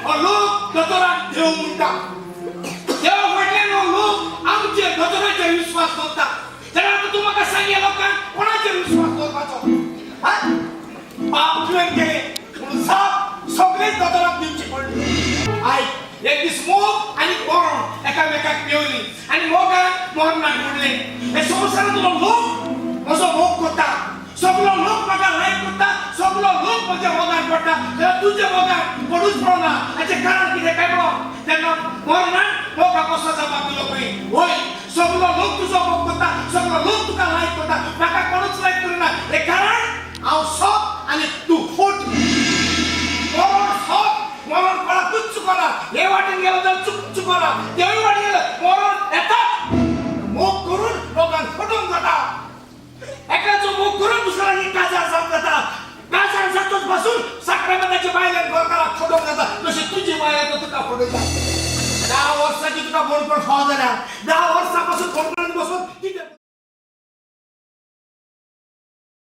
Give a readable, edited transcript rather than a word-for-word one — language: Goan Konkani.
हो लोक दोतोराक देव म्हणटा. देवा फाटल्यान हो लोक आमचेर दोतोराचेर विश्वास दवरता. जाल्यार आतां तूं म्हाका सांग, ह्या लोकांक कोणाचेर विश्वास दवरपाचो? हा? पाप तुवें केलें म्हणून जाप सगळेच दोतोराक दिवची पडली. आयक, एक दीस मोग आनी मरण एकामेकाक मेवली आनी मोगान मरणाक म्हणलें, हे संवसारांतलो लोक म्हजो मोग करता, सगलो लोक म्हाका लायक करता, सगलो लोक म्हज्या मोगान पडटा, जाल्यार तुज्या मोगान पडूच पडना. हाचें कारण कितें काय म्हणून तेन्ना मरणान मोगाक कसो जापा दिलो खंय. वय, सगलो लोक तुजो मोग करता, सगलो लोक तुका लायक करता, म्हाका कोणूच लायक करिना. हें कारण हांव सोप आनी तूं फूट. मरण सोप, मरण कोणाकूच चुकना. हे वाटेन गेलो जाल्यार चुकना, तेय वाटेन गेलो मरण येतात. मोग करून मोगान फटोवंक जाता. एकाचो मोग करून दुसऱ्याची काजार जावंक जाता. काजार जातच पासून साक्रामेंताच्या बायल्यान घरकाराक फटोवंक जाता, तशी तुजी बायल तुका फटयता. 10 वर्साची तुका बणकण फावो जाल्या. 10 वर्सां पासून बणकणांत बसून कितें